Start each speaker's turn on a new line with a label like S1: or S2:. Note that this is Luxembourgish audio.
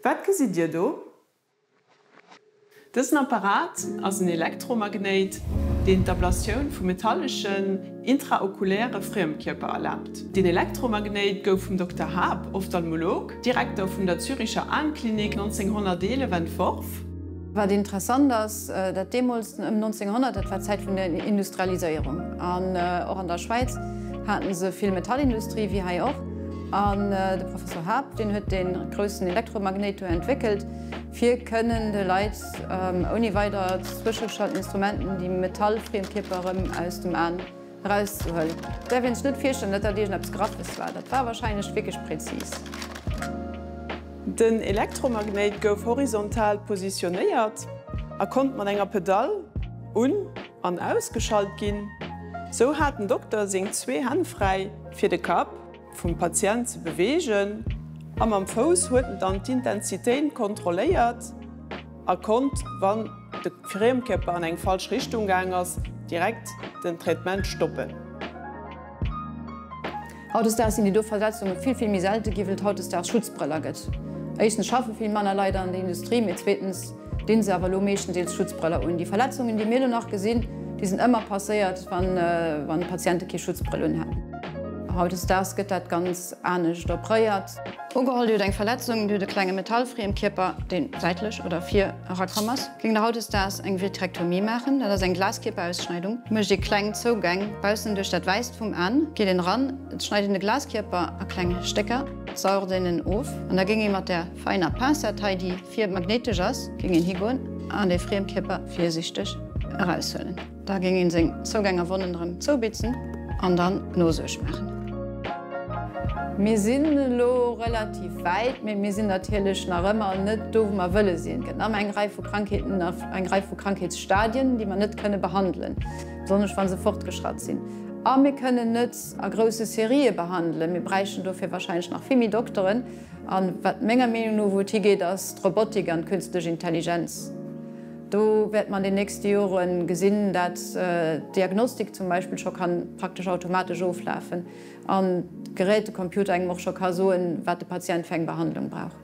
S1: Wat gesitt Dir do? Dësen Apparat ass en Elektromagnéit, deen d'Ablatioun vu metalleschen intraokuläre Friemkierper erlaabt. Den Elektromagnéit gouf vum Dokter Haab, Ophtalmolog, Direkter vun der Züricher Aenklinik 1911 entworf.
S2: Wat interessant ass, dat deemools ëm 1900, dat war d'Zäit vun der Industrialiséierung, an och an der Schwäiz hate se vill Metallindustrie, wéi hei och, an de Professor Haab, deen huet dee groussen Elektromagnéit do entwéckelt, fir kënnen de Leit ouni weider Zwëscheschaltinstrumenten déi Metallfriemkierper erëm aus dem Aen erauszehuelen. Et däerf een sech net virstellen, datt dat iergendeppes Graffes war. Dat war wahrscheinlech wierklech präzis.
S1: Den Elektromagnéit gouf horizontal positionéiert a konnt mat enger Pedall un an ausgeschalt ginn. Sou hat den Dokter seng zwee Hänn fräi fir de Kapp vum Patient ze beweegen a mam Fouss huet en dann d'Intensitéit kontrolléiert a konnt, wann de Friemkierper an eng falsch Richtung gaang ass, direkt den Traitement stoppen.
S2: Hautdesdaags sinn déi do Verletzunge vill, vill méi selte gi, well et hautdesdaags Schutzbrëller gëtt. Éischtens schaffe vill manner Leit an der Industrie, mee zweetens dinn se awer elo meeschtendeels Schutzbrëller un. Déi Verletzungen, déi mir elo nach gesinn, déi sinn ëmmer passéiert, wann d'Patiente kee Schutzbrëll un haten. Hautdesdaags gëtt dat ganz anescht opréiert. Ugeholl, Dir hutt eng Verletzung, Dir hutt e klenge Metallfriemkierper, dee säitlech oder vir erakomm ass. Géing der hautdesdaags eng Vitrektomie maachen, dat ass eng Glaskierperausschneidung. Et mécht ee kleng Zougäng baussen duerch dat Wäisst vum An, geet een eran, et schneit een de Glaskierper a kleng Stécker, saugt een en of an da géing ee mat där feiner Pincette hei, déi vir magnéitesch ass, géing een higoen an dee Friemkierper virsiichteg eraushuelen. Da géing een seng Zougäng a Wonnen erëm zoubitzen an dann Nosuerg maachen. Mir sinn elo relativ wäit, mee mir sinn natierlech nach ëmmer net do, wou mer wëlle sinn. Et gëtt nach ëmmer eng Rei vu Krankheeten a eng Rei vu Krankheetsstadien, déi mer net kënne behandelen, besonnesch wa se fortgeschratt sinn. A mir kënnen net a grousse Serië behandelen. Mir bräichten dofir wahrscheinlech nach vill méi Dokteren. A wat menger Meenung no wou et higeet, ass d'Robotik an d'künstlech Intelligenz. Do wäerte mer an den nächste Jore gesinn, dat d'Diagnostik zum Beispill scho ka praktesch automatesch oflafen an d'Gerät, de Computer engem och scho ka soen, wat de Patient fir eng Behandlung brauch.